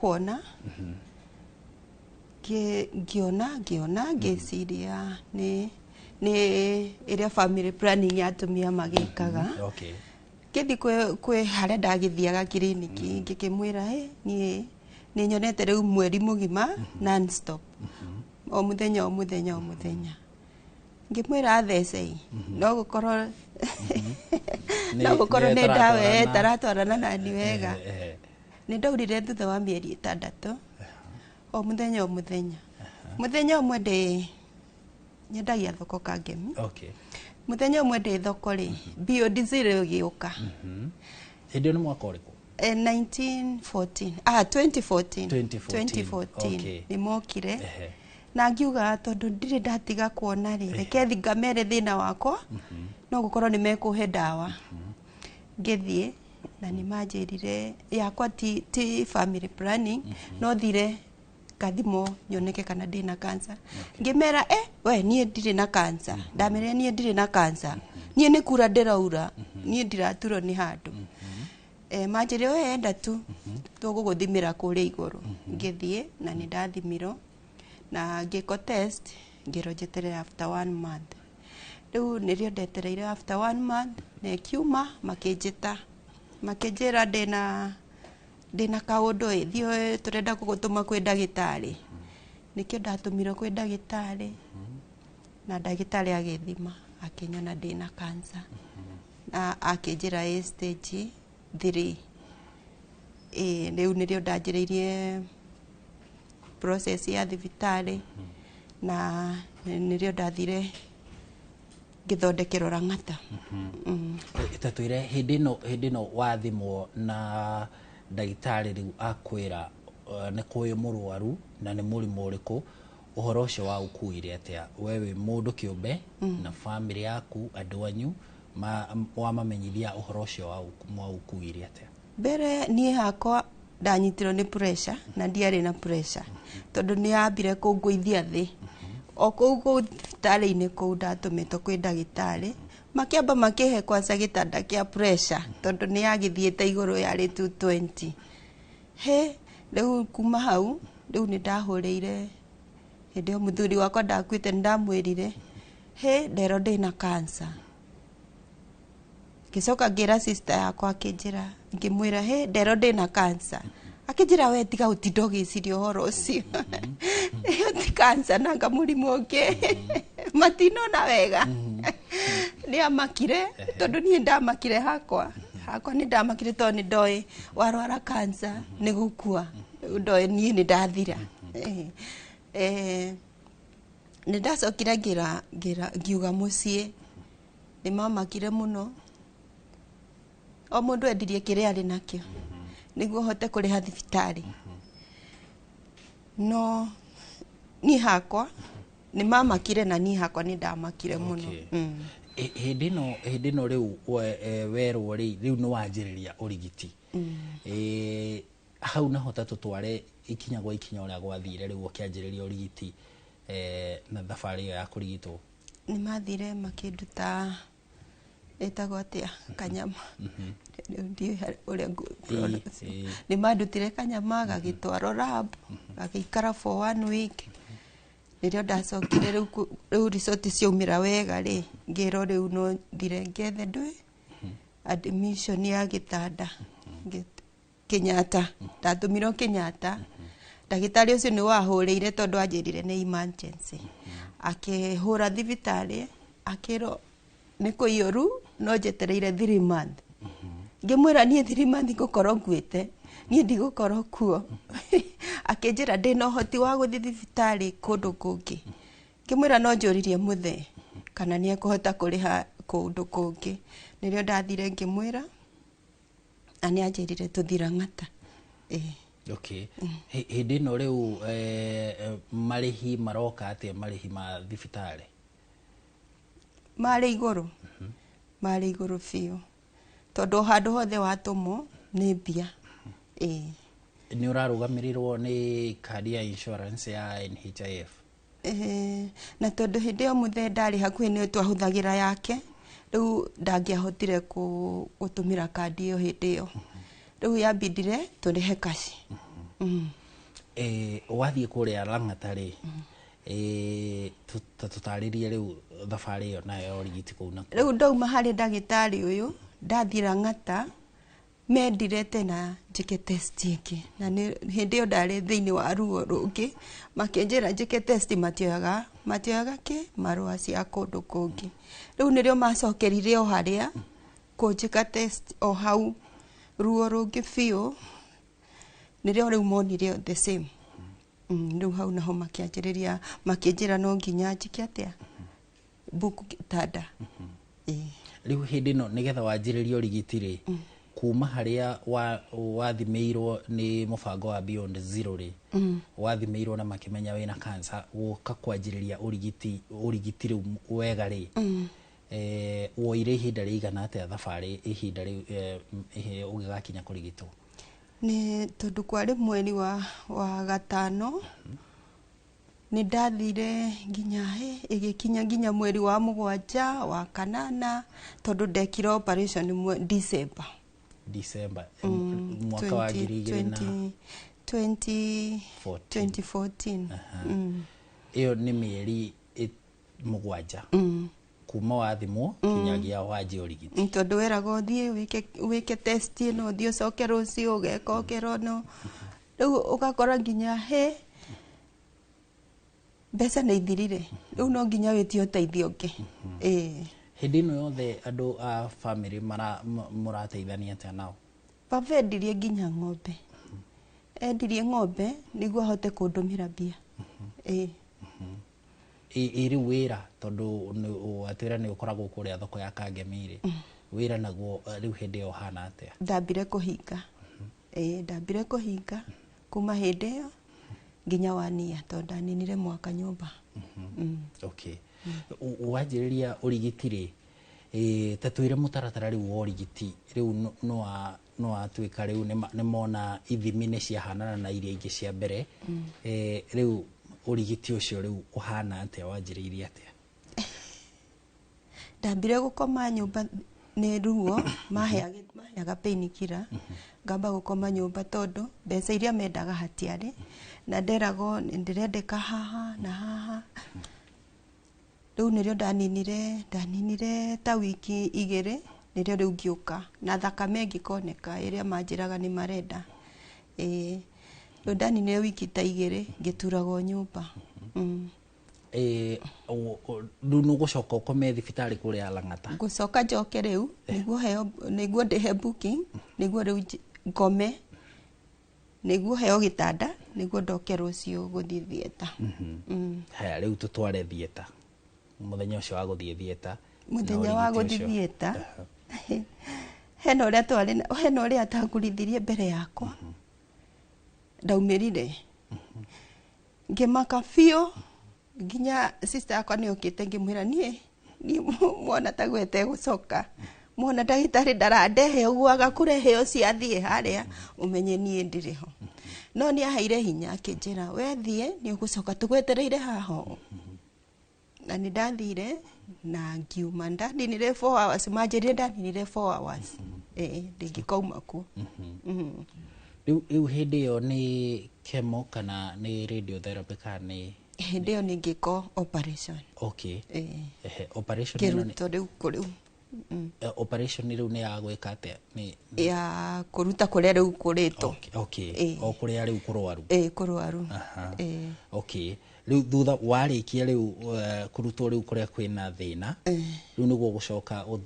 Kuona ngĩona ngĩciria nĩ ĩrĩa family planning ya atumia magĩkaga. Ngĩthiĩ kwĩ harĩa ndagĩthiaga kiriniki, ngĩkĩmwĩra, "Ĩ, niĩ nĩ nyonete rĩu mweri mũgima non stop, o mũthenya, o mũthenya, o mũthenya." Ngĩmwĩra athecei, no gũkorwo no gũkorwo nĩ ndawa ĩtaratwarana. Ĩtaratwarana nani wega. Nĩ ndaurire thutha wa mĩeri 6, o mũthenya, o mũthenya. Mũthenya ũmwe ndĩ nyendagia thoko Kangemi. Mũthenya ũmwe ndĩ thoko rĩ, biodiesel ĩgĩũka. Hĩndĩ ĩyo nĩ mwaka ũrĩkũ? 1914, ah, 2014. 2014. 2014. Nĩ mokire. Na ngiuga tondũ ndirĩ ndatiga kuona rĩ, reke thi ngamere thĩna wakwa, no gũkorwo nĩ mekũhe ndawa. Ngĩthiĩ na nĩ manjĩrire yakwa ti family planning, no thire ngathimwo nyoneke kana ndĩna cancer. Ngĩmera, "Eh, we niĩ ndirĩ na cancer." Ndamerire, "Niĩ ndirĩ na cancer, niĩ nĩ kura ndĩraura, niĩ ndiraturwo nĩ handũ." Manjĩrire, "We enda tu tũgũgũthimĩra kũrĩa igũrũ." Ngĩthiĩ na nĩ ndathimirwo na ngĩko test, ngĩrwo njeterere after one month. Rĩu nĩrĩo ndetereire after one month na ĩkiuma, makĩnjĩta, makĩnjĩra ndĩna kaũndũ ĩ, thiĩ, tũrenda gũgũtũma kwĩ ndagĩtarĩ. Nĩkĩo ndatũmirwo kwĩ ndagĩtarĩ, na ndagĩtarĩ agĩthima, akĩnyona ndĩna cancer na akĩnjĩra ĩ stage 3. Ĩ rĩu nĩrĩo ndanjĩrĩirie process ya thibitarĩ, na nĩrĩo ndathire ngĩthondekerwo Lang'ata. Ta twĩre hĩndĩ ĩno wathimwo na ndagĩtarĩ rĩu akwĩra nĩ kũĩ mũrwaru na nĩ mũrimũ ũrĩkũ, ũhoro ũcio wa ũkuire atĩa we wĩ mũndũ kĩũmbe na famĩlĩ yaku, andũ anyu wamamenyithia ũhoro ũcio mwaũkuire atĩa? Mbere niĩ hakwa ndanyitirwo nĩ pressure, na ndiarĩ na pressure, tondũ nĩ yambire kũngũithia thĩ o kũu thibitarĩ-inĩ kũu ndatũmĩtwo kwĩ ndagĩtarĩ. Makĩamba makĩhe kwanza gĩtanda kĩa pressure, tondũ nĩ yagĩthiĩte igũrũ, yarĩ 220. He rĩu kuma hau rĩu nĩ ndahũrĩire hĩndĩ ĩyo mũthuri wakwa ndakuĩte, nĩ ndamwĩrire, "He, nderwo ndĩna cancer." Ngĩcoka ngĩra sister yakwa, akĩnjĩra, ngĩmwĩra, "He, nderwo ndĩna cancer." Akĩnjĩra, "We tiga ũtinda ũgĩciria ũhoro ũcio, ĩyo ti cancer, nanga mũrimũ ũngĩ matinona wega." Nĩ amakire, tondũ niĩ ndamakire hakwa nĩ ndamakire, tondũ nĩ ndoĩ warwara cancer nĩ gũkua. Rĩu ndoĩ niĩ nĩ ndathira. Nĩ ndacokire ngĩra ngiuga mũciĩ, nĩ mamakire mũno. O mũndũ endirie kĩrĩa arĩ nakĩo nĩguo hote kũrĩha thibitarĩ. No niĩ hakwa nĩ mamakire, na niĩ hakwa nĩ ndamakire mũno. Hĩndĩ ĩno rĩu werwo rĩ, rĩu nĩ wanjĩrĩria ũrigiti. Hau naho ta tũtware ikinya gwa ikinya ũrĩa gwathire rĩu ũkĩanjĩrĩria ũrigiti na thabarĩ ĩyo ya kũrigitwo. Nĩ mathire makĩnduta ĩtagwo atĩa, kanyama, rĩu ndiũĩ ũrĩa nĩ mandutire kanyama, gagĩtwarwo lab, gagĩikara for one week. Nĩrĩo ndacokire rĩu rĩu result ciaumĩra wega rĩ, ngĩrwo rĩu no thire ngethe ndũĩ admission ya gĩtanda. Kenyatta, ndatũmirwo Kenyatta. Ndagĩtarĩ ũcio nĩ wahũrĩire, tondũ anjĩrire nĩ emergency, akĩhũra thibitarĩ, akĩrwo nĩ kũiyũru, no njetereire 3 month. Ngĩmwĩra, "Niĩ 3 month ngũkorwo nguĩte, niĩ ndigũkorwo kuo." Akĩnjĩra ndĩna ũhoti wa gũthiĩ thibitarĩ kũndũ kũngĩ. Ngĩmwĩra no njũririe mũthee kana nĩ ekũhota kũrĩha kũndũ kũngĩ. Nĩrĩo ndathire ngĩmwĩra, na nĩ anjĩrire tũthiĩ Lang'ata, ĩĩ. Okay. Hĩndĩ ĩno rĩu marĩhi maroka atĩa, marĩhi ma thibitarĩ? Marĩ igũrũ, marĩ igũrũ biũ, tondũ handũ hothe watũmwo nĩ mbia, ĩĩ. Nĩ ũrarũgamĩrĩrwo nĩ kandi ya insurance ya NHIF? Na tondũ hĩndĩ ĩyo mũthee ndarĩ hakuhĩ, nĩ twahũthagĩra yake, rĩu ndangĩahotire gũtũmĩra kandi ĩyo hĩndĩ ĩyo. Rĩu yambindire tũrĩhe cash. Wathiĩ kũrĩa Lang'ata rĩ, ta tũtarĩrie rĩu thabarĩ ĩyo nayo ya ũrigiti kũu nakuo. Rĩu ndauma harĩ ndagĩtarĩ ũyũ, ndathiĩ Lang'ata, mendire tena njĩke test ĩngĩ, na nĩ hĩndĩ ĩyo ndarĩ thĩinĩ wa ruo rũngĩ, makĩnjĩra njĩke test, matioyaga kĩ marũa cia kũndũ kũngĩ. Rĩu nĩrĩo macokerire o harĩa kũnjĩka test o hau, ruo rũngĩ biũ, nĩrĩo rĩu monire the same. Rĩu hau naho makĩanjĩrĩria makĩnjĩra no nginya njĩke atĩa, book gĩtanda. Ĩĩ. Rĩu hĩndĩ ĩno nĩgetha wanjĩrĩrie ũrigiti rĩ, kuma harĩa wathimĩirwo nĩ mũbango wa Beyond Zero rĩ, wathimĩirwo na makĩmenya wĩna cancer, gũka kwanjĩrĩria ũrigiti rĩu wega rĩ, woire ihinda rĩigana atĩa thabarĩ, ihinda rĩu ũgĩgakinya kũrigitwo? Nĩ tondũ kwarĩ mweri wa gatano, nĩ ndathire nginya ĩgĩkinya nginya mweri wa 7, wa 8, tondũ ndekire operation December. December mwaka wa ngiri igĩrĩ na 20 2014. Ĩyo nĩ mĩeri 7 kuma wathimwo kinyagia wanjie ũrigiti. Tondũ weragwo ũthiĩ wĩke test ĩno, ũthiĩ ũcoke rũciũ ũgeka ũkerwo no rĩu ũgakora nginya he mbeca nĩ ithirire, rĩu no nginya wĩtie ũteithio ũngĩ. Ĩĩ. Hĩndĩ ĩno yothe andũ a famĩlĩ mũrateithania atĩa nao? Baba endirie nginya ng'ombe, endirie ng'ombe nĩguo ahote kũndũmĩra mbia. Ĩĩ. Ĩ rĩu wĩra, tondũ watwĩra nĩ ũkoragwo kũrĩa thoko ya Kangemi rĩ, wĩra naguo rĩu hĩndĩ ĩyo ũhana atĩa? Ndambire kũhinga. Ĩĩ, ndambire kũhinga kuma hĩndĩ ĩyo nginya wania, tondũ ndaninire mwaka nyũmba. Okay. Wanjĩrĩria ũrigiti rĩ, ta twĩre mũtaratara rĩu wa ũrigiti rĩu, no watuĩka rĩu nĩ mona ithimi nĩ ciahanana na iria ingĩ cia mbere, rĩu ũrigiti ũcio rĩu ũhana atĩa, wanjĩrĩirie atĩa? Ndambire gũkoma nyũmba nĩ ruo, maheaga painkiller, ngamba gũkoma nyũmba tondũ mbeca iria mendaga hatiarĩ, na nderagwo ndĩrendeka haha na haha. Rĩu nĩrĩo ndaninire ta wiki 2, nĩrĩo rĩu ngĩũka na thakame ĩngĩkoneka ĩrĩa manjĩraga nĩ marenda. Ĩĩ, rĩu ndaninire wiki ta 2 ngĩturagwo nyũmba. Rĩu nĩ ũgũcoka ũkome thibitarĩ kũrĩa Lang'ata? Ngũcoka njoke rĩu nĩguo heo, nĩguo ndĩhe booking, nĩguo rĩu ngome, nĩguo heo gĩtanda, nĩguo ndoke rũciũ gũthiĩ theatre. Haya, rĩu tũtware theatre, mũthenya ũcio wa gũthiĩ theatre. Mũthenya wa gũthiĩ theatre, hena ũrĩa twarĩ, hena ũrĩa atangũrithirie mbere yakwa, ndaumĩrire ngĩmaka biũ, nginya sister yakwa nĩ okĩte, ngĩmwĩra niĩ mwana taguo etegũcoka, mwana ndagĩtarĩ ndarandehe ũguo, agakũrehe ũcio athiĩ harĩa ũmenye niĩ ndirĩ ho. No nĩ aheire hinya akĩnjĩra, we thiĩ, nĩ ũgũcoka, tũgwetereire haha. Na nĩ ndathire na ngiuma, ndaninire 4 hours, manjĩrire ndaninire 4 hours, ĩĩ, ndingĩkauma kuo. Rĩu hĩndĩ ĩyo nĩ chemo kana nĩ radiotherapy kana nĩ? Hĩndĩ ĩyo nĩ ngĩkwo operation. Okay. Ĩĩ. Ehe, operation ĩno nĩ Kĩruto rĩu kũrĩu. Operation rĩu nĩ ya gwĩka atĩa? Nĩ Ya kũruta kũrĩa rĩu kũrĩtwo. Okay. O kũrĩa rĩu kũrwaru. Ĩĩ, kũrwaru. Ĩĩ. Okay. Rĩu thutha warĩkia rĩu kũrutwo rĩu kũrĩa kwĩna thĩna, rĩu nĩguo gũcoka ũthiĩ